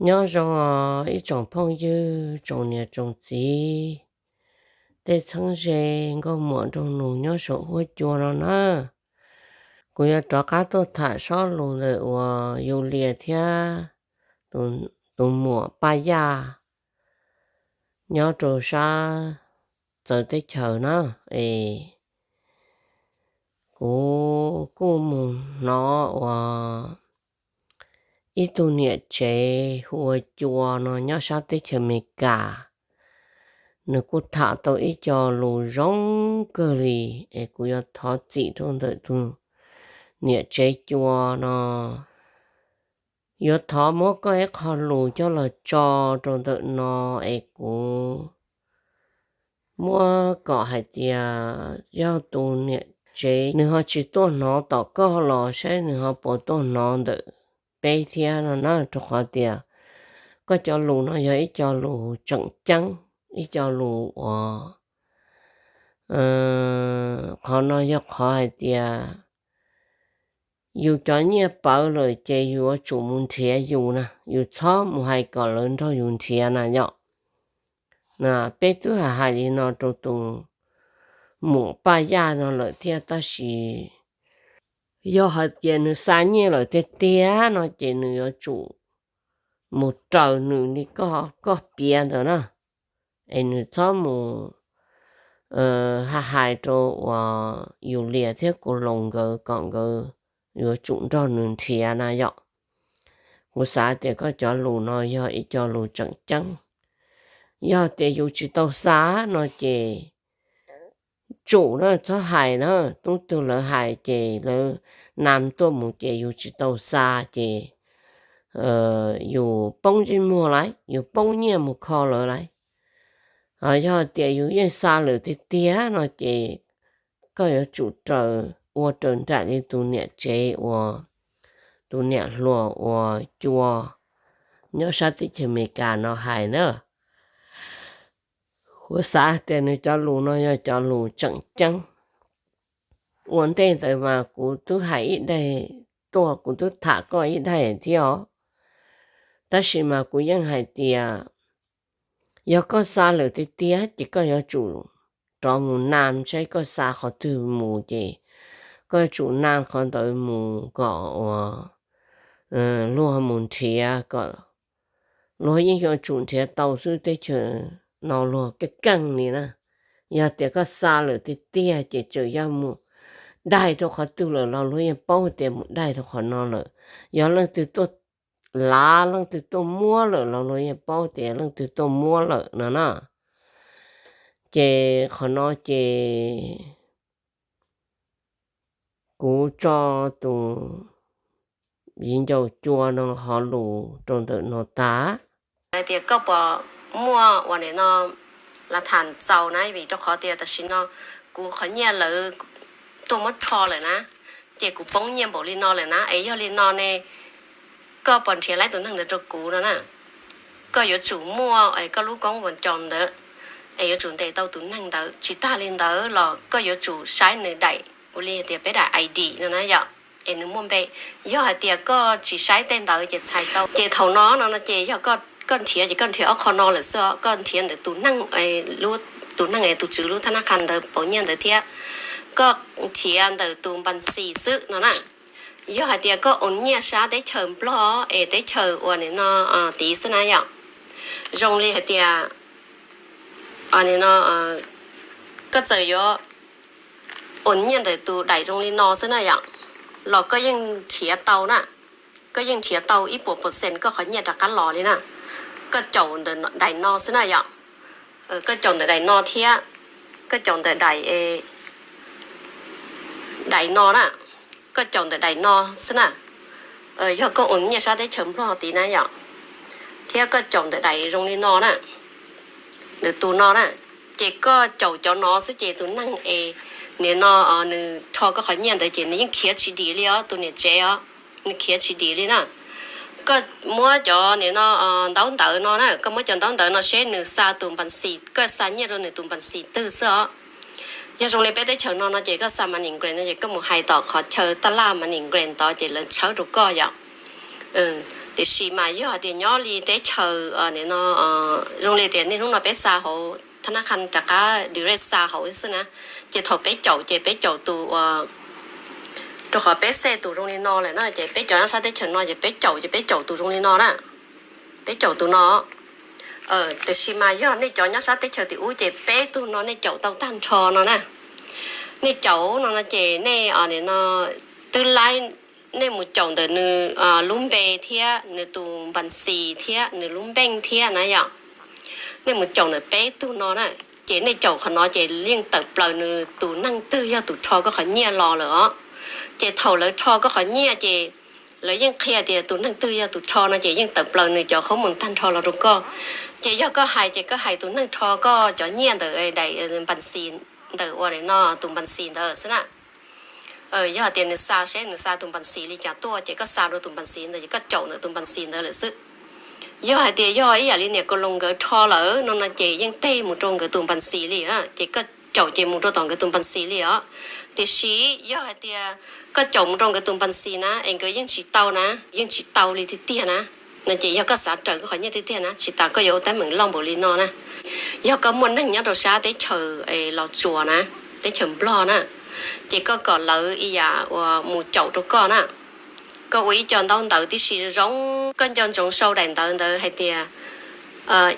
Nyob zoo os ib tsoom phooj ywg, tsoom niam tsoom txiv, tej txheeb ze, nkauj muam nraug nus nyob saum huab cua no na. Kuv yuav rov qab tuaj tham sob lus ntawm uas Yus Lias thiab tus muam Paj Yaj nyob rau sab txawv teb chaws na. Es kuv kuj mus hnov uas ib tug niam tsev hu ua Cua no nyob sab teb chaws Amelikas, nws kuj tham tau ib co lus zoo kawg li, es kuv yuav thov txim rau ntawm tus niam tsev Cua no. Yuav thov muab koj ib qho lus coj los tso rau ntawm no, es kuv muab kom hais tias yog tus niam tsev nws ho tsis tuaj hnov tom koj los saib nws ho puas tuaj hnov ntawm peb thiab no na, rau qhov tias koj cov lus no yog ib co lus tseem ceeb, ib co lus uas qhov no yog qhov hais tias yus cov nyiaj pawv lawm ces yus yuav tsum mus nrhiav yus na, yus txhob mus hais kom lawv nrog yus nrhiav na yom. Peb twb hais hais li no rau tus muam Paj Yaj no lawm thiab, tab sis yog hais tias nws xa nyiaj lawm tiag tiag no ces nws yuav tsum mus raws nws li koj piav ntawd na, es nws txhob mus hais hais rau uas Yus Lias thiab Kuv Loos nkawd kom nkawd yuav tsum nrog nws nrhiav na yom. Kuv xav tias koj cov lus no yog ib co lus tseem ceeb. Yog tias yus tsis tau xa no ces tsum na, txhob hais na. Tub twg lawv hais ces lawv nam tuaj mus ces yus tsis tau xa ces yus poob ntsej muag lauj, yus poob nyiaj mus kho lawv lauj. Ho yog tias yus yeej xa lawm tiag tiag no ces koj yuav tsum raws, ua raws nraim li tus niam tsev uas, tus niam hluas uas Cua nyob sab teb chaws Amelikas no hais na. Kuv xav tias nws cov lus no yog cov lus tseem ceeb. Ua ntej ntawd mas kuv twb hais ib daim tuaj, kuv twb tham koj ib daim thiab os. Tab sis mas kuv yeej hais tias yog koj xa lawm tiag tiag ces koj yuav tsum rov mus nam saib koj xa qhov twg mus ces koj yuav tsum nam qhov ntawd mus kom uas luag mus nrhiav kom luag yeej yuav tsum nrhiav tau xwb, teb chaws no luag keej keej li na. Yog tias koj xa lawm tiag tiag ces txawm yog mus daig rau qhov twg lawm los luag yeej paub tias mus daig rau qhov no lawm. Yog leej twg tuaj lav, leej twg tuaj muab lawm los luag yeej paub tias leej twg tuaj muab lawm no na. Ces qhov no ces kuv tso tus viv ncaus Cua no hov lus rau ntawm no tas. Hais tias koj puas muaj uas nim no las tham txaus na, vim rau qhov tias tam sim no kuv qhov nyiaj lawv tuaj muab rho lawm na, ces kuv poob nyiaj npaum li no lawm na, es yog li no ne koj puas nrhiav laib tus neeg ntawd rau kuv no na? Koj yuav tsum muaj koj lub koob vas cos ntawd, es yuav tsum ntes tau tus neeg ntawd. Tsis tag li ntawd los koj yuav tsum saib nws daim, ua li tias peb daim I D no na yom, es nws muaj npe. Yog hais tias koj tsis saib tej ntawd ces txhais tau. Ces thaum no no no ces yog koj nrhiav ces koj nrhiav ob qho no lawm xwb os, koj nrhiav ntawm tus neeg, tus neeg es tus tswv lub thab nab qha ntawd pauv nyiaj ntawd thiab, koj nrhiav ntawm tus npas xis xwb no na. Yog hais tias koj ua nyiaj sab teb chaws Nplog es teb chaws uas nim no tid xwb na yom, zoo li hais tias nim no koj txawm yuav ua nyiaj ntawm tus daim zoo li no xwb na yom, los koj yeej nrhiav tau na, koj yeej nrhiav tau ib puas percent koj qhov nyiaj rov qab los li na. Koj caum ntawm daim no xwb na yom, koj caum ntawm daim no thiab, koj caum ntawm daim, daim no na, koj caum ntawm daim no xwb na. Yog koj ua nyiaj sab teb chaws Nplog tid na yom, thiab koj caum ntawm daim zoo li no na, ntawm tus no na, ces koj caum cov no xwb ces tus neeg es nim no nws rho koj qhov nyiaj ntawd ces nws yeej khiav tsis dim li os, tus niam tsev os, nws khiav tsis dim li na. Koj muab cov nim no ntaub ntawv no na, koj muab cov ntaub ntawv no seb nws xa tus npas xis, koj xa nyiaj rau nws tus npas xis twg xwb os. Yog zoo li peb teb chaws no no ces koj xa MoneyGram no ces koj mus hais tom qhov chaw taj laj MoneyGram tod ces lawv tshawb rau koj yom. Tiam sis mas yog hais tias nyob li teb chaws no, zoo li tias niaj hnub no peb xa hauv thab nab qha rov qab direct xa hauv xwb na, ces thaum peb caum ces peb caum tus uas, rau qhov peb xej tus zoo li no lawm na, ces peb cov nyob sab teb chaws no ces peb caum ces peb caum tus zoo li no na, peb caum tus no. Tiam sis mas yog nej cov nyob sab teb chaws tim ub ces peb tug no nej caum tau tag nrho no na. Nej caum no no ces nej no twb laib, nej mus caum ntawm nws lub npe thiab nws tus npas xis thiab nws lub npeej thiab na yom. Nej mus caum ntawm peb tug no na, ces nej caum qhov no ces yeej tawm plaws nws tus neeg twg yog tus rho koj qhov nyiaj los lawm os. Ces thaum lawv rho koj qhov nyiaj ces lawv yeej qhia tias tus neeg twg yog tus rho no ces yeej tawm plaws nws cov qhob mus tag nrho los rau koj. Ces yog koj hais ces koj hais tus neeg rho koj cov nyiaj ntawm daim npas xis, ntawm ua no tus npas xis ntawd xwb na. Yog hais tias nws xa seb nws xa tus npas xis li cas tuaj ces koj xa rau tus npas xis ntawd ces koj caum ntawm tus npas xis ntawd lawm xwb. Yog hais tias yog ib yam li niam Kaus Loos nkawd rho lawm no no ces yeej teg mus rau nkawd tus npas xis li, ces koj caum ces mus rau tom nkawd tus npas xis li os. Tiam sis yog hais tias koj caum mus rau nkawd tus npas xis na es nkawd yeej tsis tau na, yeej tsis tau li tiag tiag na, no ces yog koj xav raws koj qhov nyiaj tiag tiag na, tsis tas koj yuav ua teeb meem loj npaum li no na. Yog koj muaj neeg nyob rau sab teb chaws Los Tsuas na, teb chaws Nplog na, ces koj kom lawv ib yam uas mus caum rau koj na. Koj ua ib co ntaub ntawv tib si zoo, koj nco ntsoov sau daim ntawv ntawd hais tias,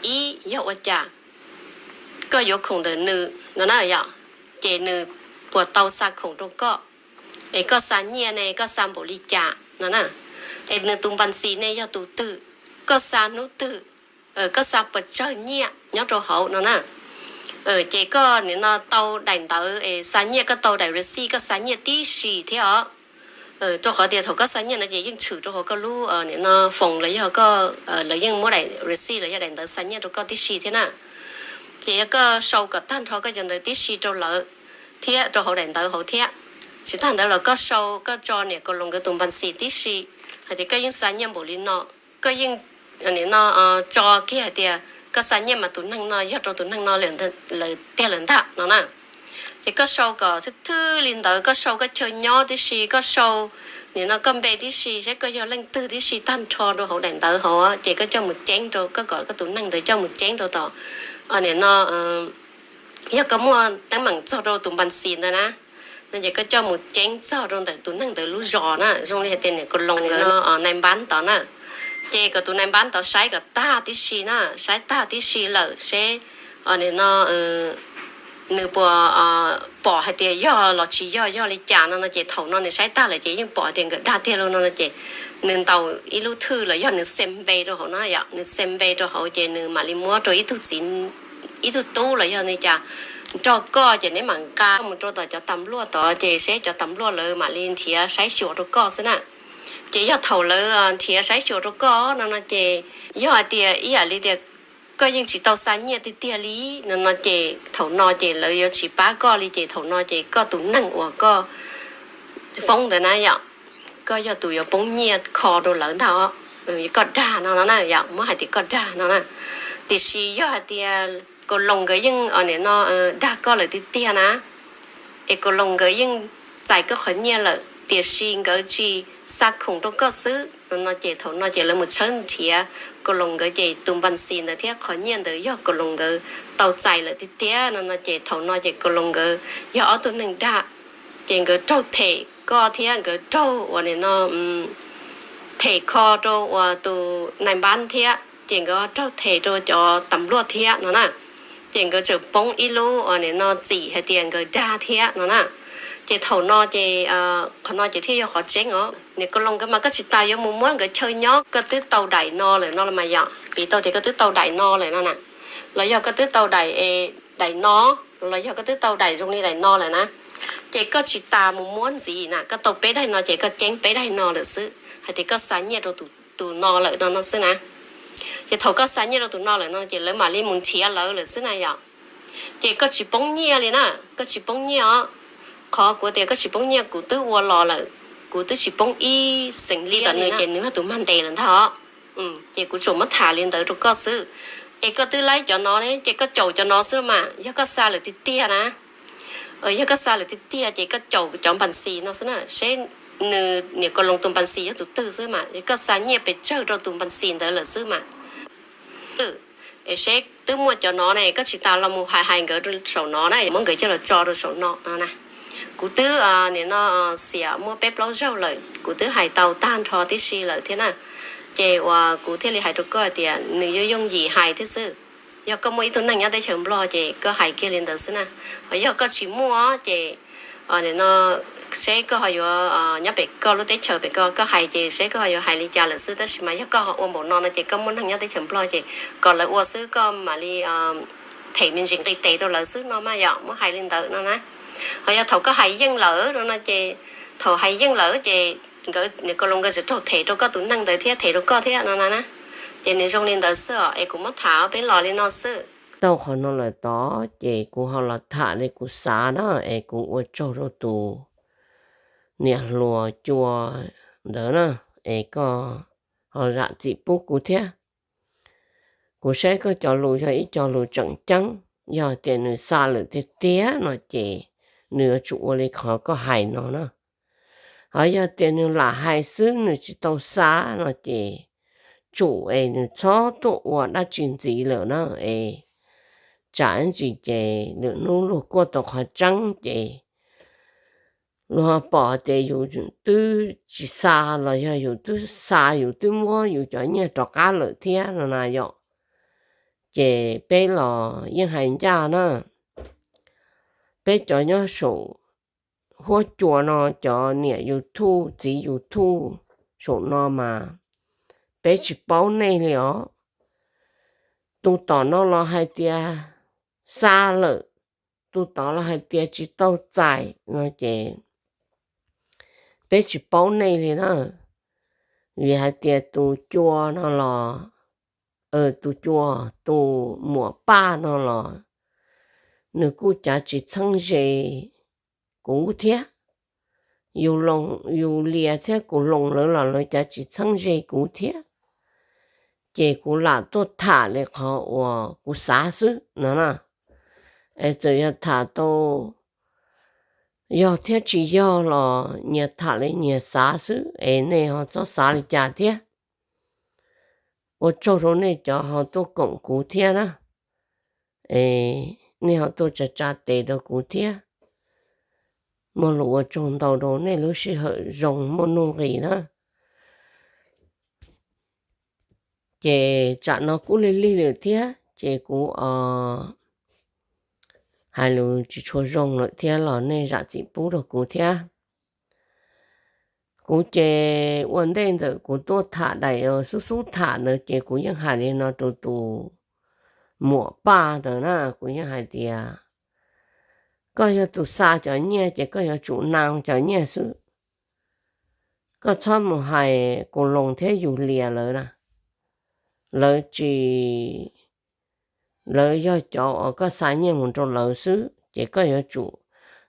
ib, yog ua cas koj yuav khoom ntawm nws no na yom, ces nws puas tau xa khoom rau koj, es koj xa nyiaj ne koj xa npaum li cas no na, es nws tus npas xis ne yog tus twg, koj xa hnub twg, koj xa puas tsawg nyiaj nyob rau hauv no na. Ces koj nim no tau daim ntawv es xa nyiaj, koj tau daim receipt koj xa nyiaj tib si thiab os. Rau qhov tias thaum koj xa nyiaj no ces yeej tshwm rau hauv koj lub nim no foos los yog koj, lawv yeej muab daim receipt los yog daim ntawv xa nyiaj rau koj tib si thiab na. Ces yog koj sau kom tag nrho koj cov ntawv tib si rau lawv thiab rau hauv daim ntawv hauv thiab. Tsis tag ntawd los koj sau koj tso niam Kaus Loos nkawd tus npas xis tib si hais tias koj yeej xa nyiaj npaum li no, koj yeej nim no tso kiag hais tias koj xa nyiaj mas tus neeg no yog rau tus neeg no lawm tiag lawm ntag no na. Ces koj sau kom thwj thwj li ntawd, koj sau koj chaw nyob tib si, koj sau nim no koj npe tib si, seb koj yog leej twg tib si tag nrho rau hauv daim ntawv hauv, ces koj coj mus ceeb rau, koj kom koj tus neeg ntawd coj mus ceeb rau tom nim no, yog koj muaj teeb meem txog rau tus npas xis ntawd na, no ces koj coj mus ceeb txog rau ntawm tus neeg ntawd lub zos na, zoo li hais tias niam Kaus Loos nkawd no nais npab tod na. Ces kom tus nais npab tod saib kom tag tib si na, saib tag tib si lawm seb nim no nws puas pom hais tias yog los tsis yog, yog li cas no no ces thaum no nws saib tag lawm ces yeej pom hais tias nkawd dag tiag lauj no no ces nws ntaus ib lub thwj los yog nws xem npe rau hauv na yom, nws xem npe rau hauv ces nws mam li muab rau ib tug txiv, ib tug tub los yog li cas nrog koj ces neb mam nqa mus rau tom cov tas luaj tod ces seb cov tas luaj lawv mam li nrhiav saib xyuas rau koj xwb na. Ces yog thaum lawv nrhiav saib xyuas rau koj no no ces yog hais tias ib yam li tias koj yeej tsis tau xa nyiaj tiag tiag li no no ces thaum no ces lawv yuav tsis pab koj li ces thaum no ces koj tus neeg uas koj foob ntawd na yom, koj yog tus yuav poob nyiaj kho rau lawv ntag os. Koj dag no no na yom, muab hais tias koj dag no na. Tiam sis yog hais tias Kaus Loos nkawd yeej nim no dag koj lawm tiag tiag na, es Kaus Loos nkawd yeej txais koj qhov nyiaj lawm tiam sis nkawd tsis xa khoom rau koj xwb no no ces thaum no ces lawv mus tshawb nrhiav Kaus Loos nkawd ces tus npas xis ntawd thiab qhov nyiaj ntawd yog Kaus Loos nkawd tau txais lawm tiag tiag no no ces thaum no ces Kaus Loos nkawd yog ob tug neeg dag, ces nkawd raug them koj thiab nkawd raug uas nim no them kho rau uas tus nais npab thiab ces nkawd raug them rau cov tas luaj thiab no na. Ces nkawd tseem poob ib lub uas nim no txim hais tias nkawd dag thiab no na. Ces thaum no ces qhov no ces thiaj yog qhov tseeb os. Niam Kaus Loos nkawd mas koj tsis tas yuav mus muab nkawd chaw nyob, koj twb tau daim no lawm no los mas yom, piv tau tias koj twb tau daim no lawm no na, los yog koj twb tau daim, daim no, los yog koj twb tau daim zoo li daim no lawm na, ces koj tsis tas mus muab ntxiv na, koj tau peb daim no ces koj ceeb peb daim no lawm xwb, hais tias koj xa nyiaj rau tus, tus no lawm no no xwb na. Ces thaum koj xa nyiaj rau tus no lawm no ces lawv mam li mus nrhiav lawv lawm xwb na yom. Ces koj tsis poob nyiaj li na, koj tsis poob nyiaj os. Qhov kuv tias koj tsis poob nyiaj kuv twb ua los lawm, kuv twb tsis poob ib xees li tom nws ces nws yog tus mag ntes lawm ntag os. Ces kuv tsuas muab tham li ntawd rau koj xwb. Es koj twb laib cov no ne ces koj caum cov no xwb mas, yog koj xa lawm tiag tiag na, yog koj xa lawm tiag tiag ces koj caum cov npas xis no xwb na, seb nws niam Kaus Loos tus npas xis yog tus twg xwb mas, koj xa nyiaj pes tsawg rau tus npas xis ntawd lawm xwb mas. Es seb twb muaj cov no ne, koj tsis tas los mus hais hais nkawd saum no na, muab nkawd coj los tso rau saum no no na. Kuv twb nim no xiam muaj peb plaub zaug lawm, kuv twb hais tau tag nrho tib si lawm thiab na. Ces uas kuv thiaj li hais rau koj tias nws yuav yooj yim hais thiab xwb. Yog koj muaj ib tug neeg nyob teb chaws Nplog ces koj hais kiag li ntawd xwb na. Ho yog koj tsis muaj ces nim no seb koj ho yuav nyob pem koj lub teb chaws pem ko koj hais ces seb koj ho yuav hais li cas lawm xwb. Tab sis mas yog koj ua npaum no no ces koj muaj neeg nyob teb chaws Nplog ces kom lawv ua xwb, koj mam li them me ntsis nqis tes rau lawv xwb no mas yom, muab hais li ntawd no na. Ho yog thaum koj hais yeej lawm no no ces, thaum hais yeej lawm ces nkawd niam Kaus Loos nkawd tseem raug them rau koj tus neeg ntawd thiab them rau koj thiab no na. Ces nws zoo li ntawd xwb os, es kuv muab tham peb los li no xwb. Tau qhov no lawm tod ces kuv ho los tham li kuv xav na, es kuv ua tsaug rau tus niam hluas Cua ntawd na, es koj ho zam txim pub kuv thiab. Kuv saib koj cov lus yog ib co lus tseem ceeb, yog tias nws xa lawm tiag tiag no ces nws yuav tsum ua li qhov koj hais no na. Ho yog tias nws lam hais xwb nws tsis tau xa no ces tsum es nws txhob tuaj ua dab tsi ntxiv lawm na, es tsam ntsis ces lwm hnub luag kuaj tau qhov tseeb ces luag pom tias yus twb tsis xa los yog yus twb xa yus twb muab yus cov nyiaj rov qab lawm thiab no na yom. Ces peb los yeej hais ncaj na, peb cov nyob saum huab cua no, cov niam YouTube txiv YouTube saum no mas peb tsis paub nej li os. Tus tom no los hais tias xa lawm, tus tod los hais tias tsis tau txais no ces peb tsis paub nej li na. Vim hais tias tus Cua no los, tus Cua, tus muam Paj no los nws kuj cav tsis txheeb ze kuv thiab. Yus Loos, yus Lias thiab Kaus Loos lawv los lawv cav tsis txheeb ze kuv thiab. Ces kuv lam tuaj tham li qhov uas kuv xav xwb no na. Es txawm yog tham tau yog thiab tsis yog los nyias tham li nyias xav xwb, es nej ho txhob xav li cas thiab. Ua tsaug rau nej cov ho tuaj koom kuv thiab na. Nej ho tuaj tsa tsa tes rau kuv thiab. Muaj lus ua tsaug ntau rau nej lub sij hawm zoo muaj nuj nqis na. Ces tsam no kuj lig lig lawm thiab ces kuv hais lus tsis tshua zoo lawm thiab los nej zam txim pub rau kuv thiab. Kuv ces ua ntej ntawm kuv tuaj tham daim xub xub tham ntawd ces kuv yeej hais li no rau tus muam Paj ntawd na, kuv yeej hais tias koj yog tus xa cov nyiaj ces koj yuav tsum na cov nyiaj xwb. Koj txhob mus hais Kaus Loos thiab yus Lias lawv na, lawv tsis, lawv yog cov uas koj xa nyiaj mus rau lawv xwb ces koj yuav tsum,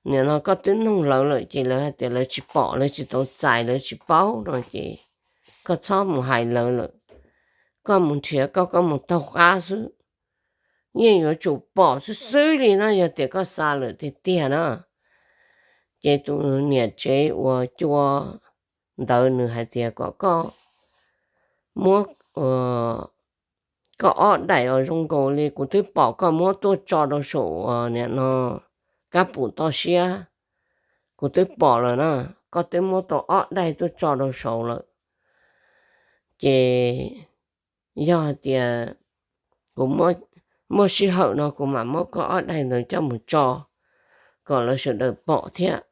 nim no koj twb noog lawv lawm ces lawv hais tias lawv tsis pom, lawv tsis tau txais, lawv tsis paub no ces koj txhob mus hais lawv lawm. Koj mus nrhiav koj, koj mus taug qab xwb. Yeej yuav tsum pom xwb xwb li no yog tias koj xa lawm tiag tiag na. Ces tus niam tsev uas Cua ntawd nws hais tias kom koj muab koj ob daim uas zoo nkaus li kuv twb pom koj muab tuaj tso rau saum nim no kab pum toj siab. Kuv twb pom lawm na, koj twb muab tau ob daim tuaj tso rau saud lawm. Ces yog hais tias kuv muaj sij hawm no kuv mam muab koj ob daim ntawd coj mus tso kom lawv sawv daws pom thiab.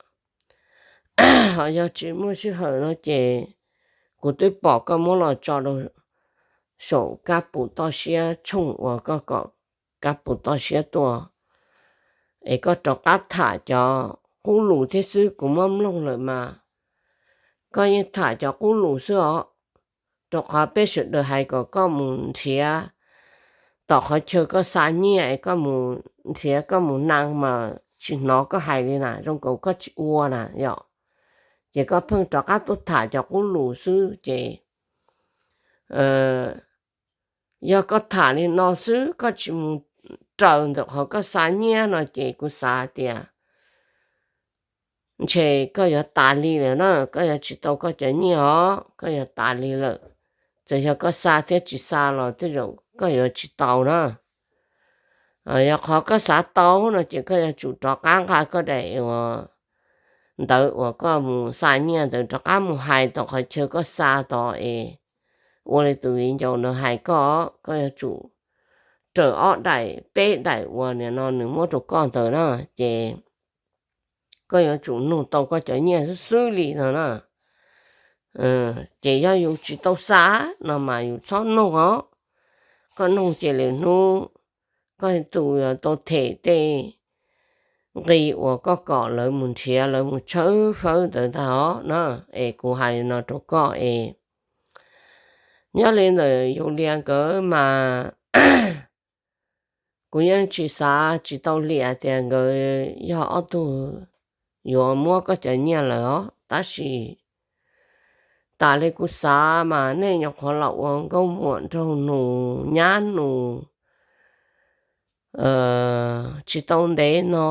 Ho yog tsis muaj sij hawm no ces kuv twb pom koj muab los tso rau saum kab pum toj siab tshooj uas koj kom kab pum toj siab tuaj, es koj rov qab tham cov qub lus thiab xwb, kuv muab mloog lawm mas koj yeej tham cov qub lus xwb os. Rau qhov peb sawv daws hais kom koj mus nrhiav tom qhov chaw koj xa nyiaj es koj mus nrhiav koj mus na mas tsis hnov koj hais li na, zoo nkaus koj tsis ua na yom. Ces koj pheej rov qab tuaj tham cov qub lus xwb ces yog koj tham li no xwb koj tsis mus raws ntawm qhov koj xa nyiaj no ces kuv xav tias ntshe koj yuav tas li lawm na, koj yuav tsis tau koj cov nyiaj os, koj yuav tas li lawm. Txawm yog koj xa thiab tsis xa los tej zaum koj yuav tsis tau na. Yog qhov koj xav tau no ces koj yuav tsum rov qab nqa koj daim uas ntawv uas koj mus xa nyiaj ntawd rov qab mus hais tom qhov chaw koj xa tod es ua li tus viv ncaus ntawd hais koj, koj yuav tsum raws ob daim peb daim uas nim no nws muab rau koj ntawd na, ces koj yuav tsum nug tau koj cov nyiaj xwb xwb li no na. Ces yog yus tsis tau xa no mas yus txhob nug os. Koj nug ces lwm hnub koj tus yuav tau them tej nqi uas koj kom lawv mus nrhiav lawv mus tshawb fawb ntawd ntag os na. Es kuv hais li no rau koj es nyob li ntawm Yus Lias nkawd mas kuv yeej tsis xav tsis tau liam tias nkawd yog ob tug yuav muab koj cov nyiaj lawm os, tab sis tas li kuv xav mas nej nyuam qhuav los ua nkauj muam nraug nus nyab nus tsis tau ntev no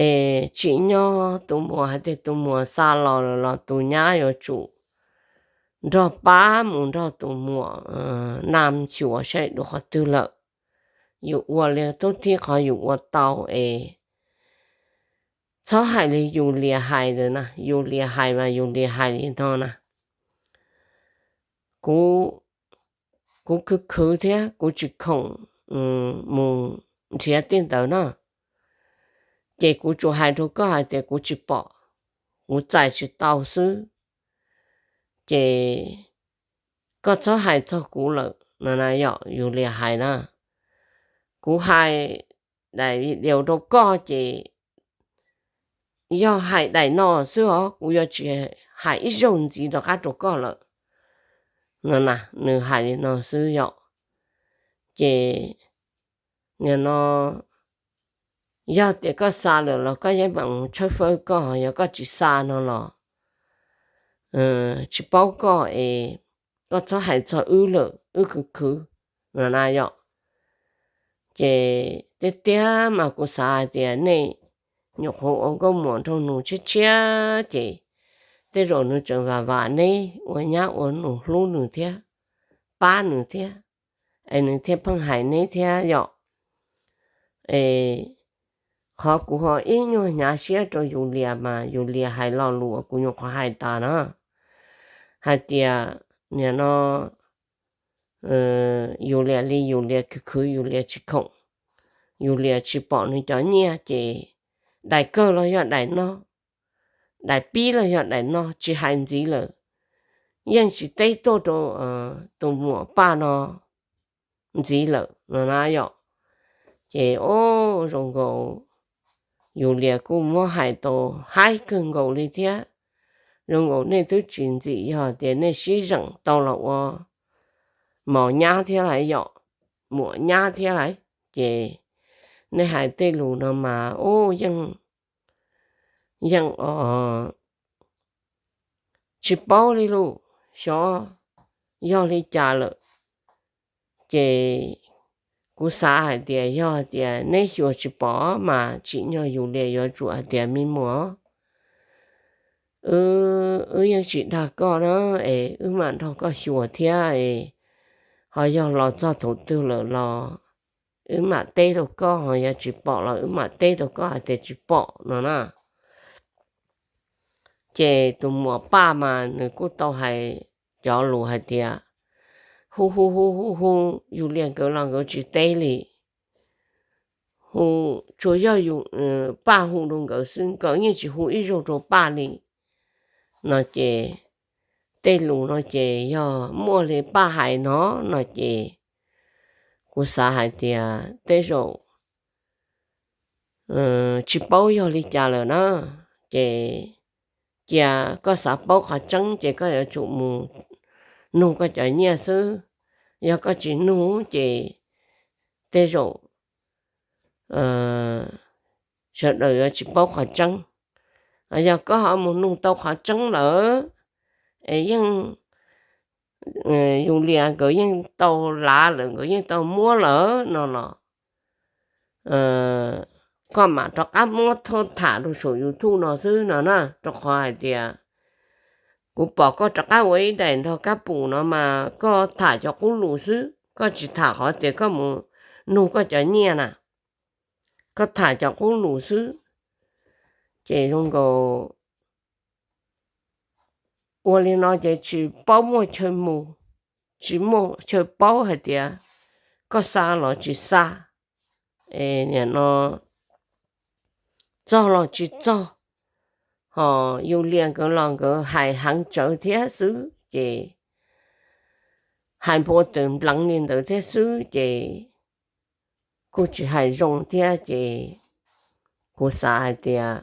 es tsim nyog tus muam hais tias tus muam xa los lawm los tus nyab yuav tsum nrog pab mus nrog tus muam nam xyuas saib dua qhov twg lawm. Yus ua li tub thib qhov yus ua tau es txhob hais li Yus Lias hais ntawd na, Yus Lias hais mas Yus Lias hais li no na, kuv, kuv khwv khwv thiab kuv tsis khoom mus nrhiav tej ntawd na, ces kuv tsuas hais rau koj hais tias kuv tsis pom, kuv txais tsis tau xwb, ces koj txhob hais txog kuv lawm no na. Yog Yus Lias hais na, kuv hais daim video rau koj ces yog hais daim no xwb os, kuv yuav tsis hais ib zaug ntxiv rov qab rau koj lawm no na. Nws hais li no xwb yom. Ces nim no yog tias koj xa lawm los koj yeej mam tshawb fawb koj, yog koj tsis xa no los tsis paub koj es koj txhob hais txog wb lawm, wb khwv khwv no na yom. Ces tiag tiag mas kuv xav hais tias nej nyuam qhuav ua nkauj muam nraug nus tshiab tshiab ces tej zaum nws tseem vam vam neb ua nyab ua nus hlub nws thiab pab nws thiab, es nws thiaj pheej hais neb thiab yom. Es qhov kuv ho ib nyuag hnyav siab rau Yus Lias mas Yus Lias hais lo lus uas kuv nyuam qhuav hais tas na, hais tias nim no Yus Lias li Yus Lias khwv khwv, Yus Lias tsis khoom, Yus Lias tsis pom nws cov nyiaj ces daim kawg los yog daim no, daim pib los yog daim no, tsis hais ntxiv lawm, yeej tsis teb tuaj rau tus muam Paj no ntxiv lawm no na yom. Ces o, zoo nkaus Yus Lias kuj muab hais tau haib kawg nkaus li thiab. Zoo nkaus nej twb tsis ntxim, yog tias nej sib zeem tau los ua mos nyab thiab lawm yom, muam nyab thiab lawm, ces nej hais tej lus no mas u, yeej, yeej o, tsis paub li lus, xyov yog li cas lawm. Ces kuv xav hais tias yog tias neb xyuas tsis pom mas tsim nyog Yus Lias yuav tsum hais tias me muam, wb yeej tsis dag koj na, es wb mam nrog koj xyuas thiab es ho yog los txog thaum twg lawm los wb mam teb rau koj, ho yog tsis pom los wb mam teb rau koj hais tias tsis pom no na. Ces tus muam Paj mas nws kuj tau hais cov lus hais tias hu hu hu hu hu Yus Lias nkawd los nkawd tsis teb li. Hu, tsuas yog Paj hu rau nkawd xwb, nkawd yeej tsis hu ib zaug rau Paj li no ces tej lus no ces yog muaj li Paj hais no no ces kuv xav hais tias tej zaum tsis paub yog li cas lawm na. Ces cia koj xav paub qhov tseeb ces koj yuav tsum mus nug koj cov nyiaj xwb. Yog koj tsis nug ces tej zaum sawv daws yuav tsis paub qhov tseeb. Yog koj ho mus nug tau qhov tseeb lawm es yeej Yus Lias nkawd yeej tau lav lawm, nkawd yeej tau muab lawm no los koj mam rov qab muab tham rau saum YouTube no xwb no na, rau qhov hais tias kuv pom koj rov qab ua ib daim nrog Kab Pum no mas koj tham cov qub lus xwb, koj tsis tham qhov tias koj mus nug koj cov nyiaj na, koj tham cov qub lus xwb. Ces zoo nkaus ua li no ces tsis paub muaj chaw mus, tsis muaj chaw paub hais tias koj xa los tsis xa, nim no txog los tsis txog, ho Yus Lias nkawd los nkawd hais heev tsawv thiab xwb ces hais npua tawm npleev li ntawd thiab xwb ces kuj tsis hais zoo thiab ces kuv xav hais tias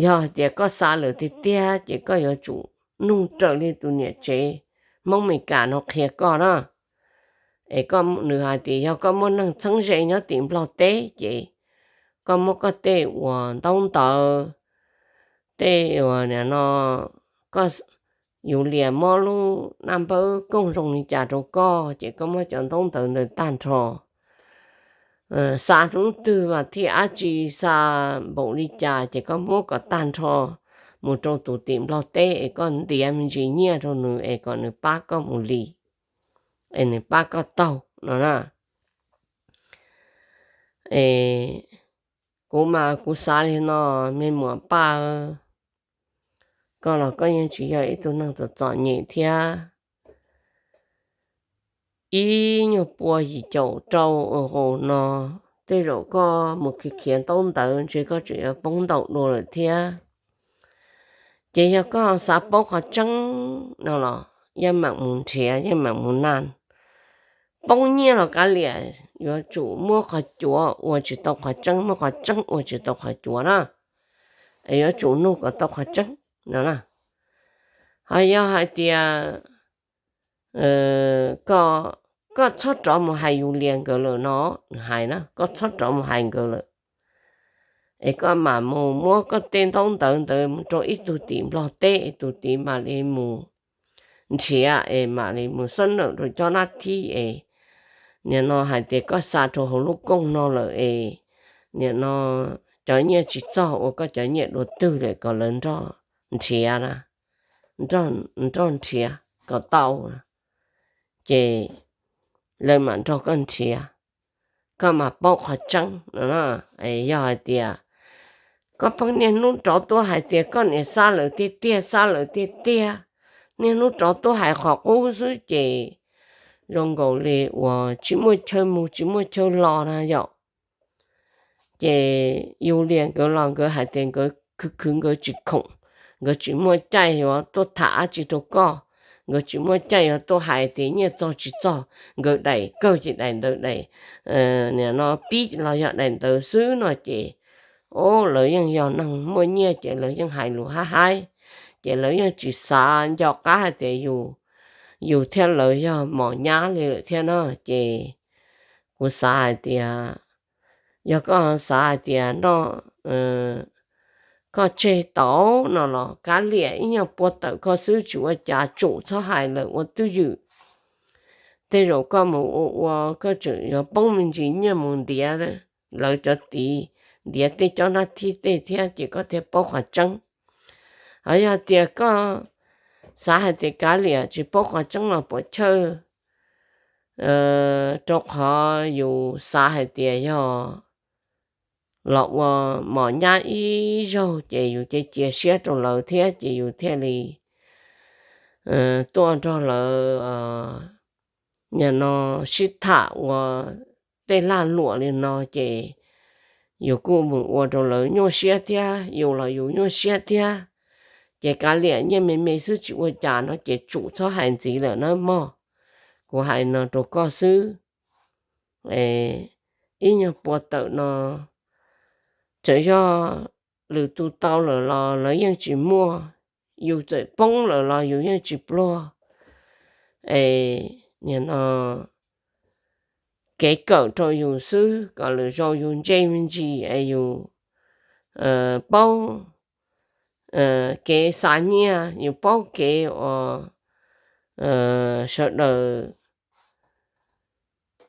yog hais tias koj xa lawm tiag tiag ces koj yuav tsum nug raws li tus niam tsev Hmoob Meskas no qhia koj na. Es koj, nws hais tias yog koj muaj neeg txheeb ze nyob tim Nplog teb ces koj muab koj tej uas ntaub ntawv, tej uas nim no koj, Yus Lias muab lub naj npawb kooj zoo li cas rau koj ces koj muab cov ntaub ntawv ntawd tag nrho xa rau lub twg mas thiaj dab tsi, xa npaum li cas ces koj muab kom tag nrho mus rau tus tim Nplog teb es koj ntiav me ntsis nyiaj rau nws es kom nws pab koj mus li, es nws pab koj taug no na. Es kuv mas kuv xav li no, me muam Paj, koj los koj yeej tsis yog ib tug neeg txom txom nyem thiab. Ib nyuag pua yim caum rau ua qaus no, tej zaum koj mus khiav khiav ntaub ntawv ntshe koj tseem yuav poob ntaus dua lawm thiab. Ces yog koj xav paub qhov tseeb no los yeej meem mus nrhiav, yeej meem mus naj. Poob nyiaj los kav liam, yuav tsum muab qhov cuav ua tsis tau qhov tseeb, muab qhov tseeb ua tsis tau qhov cuav na. Es yuav tsum nug kom tau qhov tseeb no na. Ho yog hais tias koj txhob rov mus hais Yus Lias nkawd lawm no, nws hais na, koj txhob rov mus hais nkawd lawm. Es koj mam mus muab koj tej ntaub ntawv ntawd mus rau ib tug tim Nplog teb es tus tim mam li mus nrhiav es mam li mus xab nawm rau cov nab thib es nim no hais tias koj xa rau hauv lub kooj no lawm es nim no cov nyiaj tsis txog ua koj cov nyiaj dua twg lawm kom lawv nrog nrhiav na, nrog nrhiav kom tau, ces lawv mam nrog koj nrhiav, koj mam paub qhov tseeb no. Yog hais tias koj pheej niaj hnub rov tuaj hais tias koj niam xa lawm tiag tiag, xa lawm tiag tiag, niaj hnub rov tuaj hais qhov qub xwb ces zoo nkaus li uas tsis muaj chaw mus tsis muaj chaw los na yom. Ces Yus Lias nkawd los nkawd hais tias nkawd khwv khwv nkawd tsis khoom, nkawd tsis muaj caij yuav tuaj tham dab tsi rau koj, nkawd tsis muaj caij yuav tuaj hais tias nyiaj txog tsis txog, nkawd daim kawg ces daim ntawd daim, nim no pib los yog daim ntawd xwb no ces, o, lawv yeej yog neeg muaj nyiaj ces lawv yeej hais lus haib haib, ces lawv yeej tsis xav nco qab hais tias yus, yus thiab lawv yog mos nyab li lawm thiab no. Ces kuv xav hais tias yog koj xav hais tias no koj tseg tau no los kav liam, ib nyuag pua tawm koj xwb tsis ua cas, tsum txhob hais lawm ua twj ywm. Tej zaum koj mus ua ua koj tseem yuav poob me ntsis nyiaj mus ntiav lawv cov tid, ntiav tej cov nab thib tej thiab ces koj thiaj paub qhov tseeb. Ho yog tias koj xav hais tias kav liam tsis paub qhov tseeb los puas chawj, rau qhov yus xav hais tias yog los ua mos nyab ib zaug ces yus cia cia siab rau lawv thiab ces yus thiaj li tuaj nrog lawv nim no sib tham ua tej lag luam li no ces yus kuj mus ua rau lawv nyuaj siab thiab, yus los yus nyuaj siab thiab. Ces kav liam, nyiaj me me xwb tsis ua cas no ces tsum txhob hais ntxiv lawm nawb mog. Kuv hais no rau koj xwb. Ib nyuag pua tawm no txawm yog lwm tus tau lawm los lawv yeej tsis muaj, yus txawm poob lawm los yus yeej tsis pluag. Es nim no kev kawm rau yus xwb kom lwm zaus yus ntsej me ntsis es yus paub kev xa nyiaj, yus paub kev uas sawv daws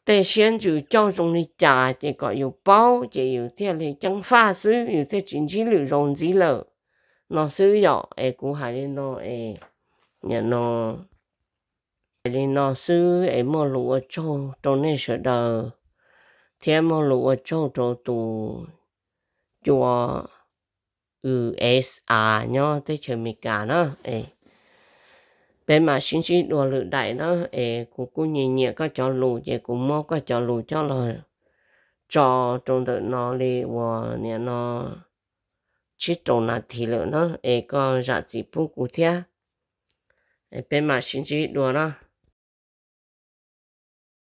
tej siab ntsws coj zoo li cas ces kom yus paub ces yus thiaj li ceev faj xwb, yus thiaj tsis ntsib lwm zaus ntxiv lawm no xwb yom. Es kuv hais li no es, nim no, hais li no xwb es muaj lus ua tsaug rau nej sawv daws thiab muaj lus ua tsaug rau tus cua USA nyob teb chaws Amelikas na. Es peb mam sib ntsib dua lwm daim na. Es kuv kuj nyiam nyiam koj cov lus ces kuv muab koj cov lus coj los tso rau ntawm no li uas nim no tsib rau nas this lawm na, es koj zam txim pub kuv thiab. Es peb mam sib ntsib dua na.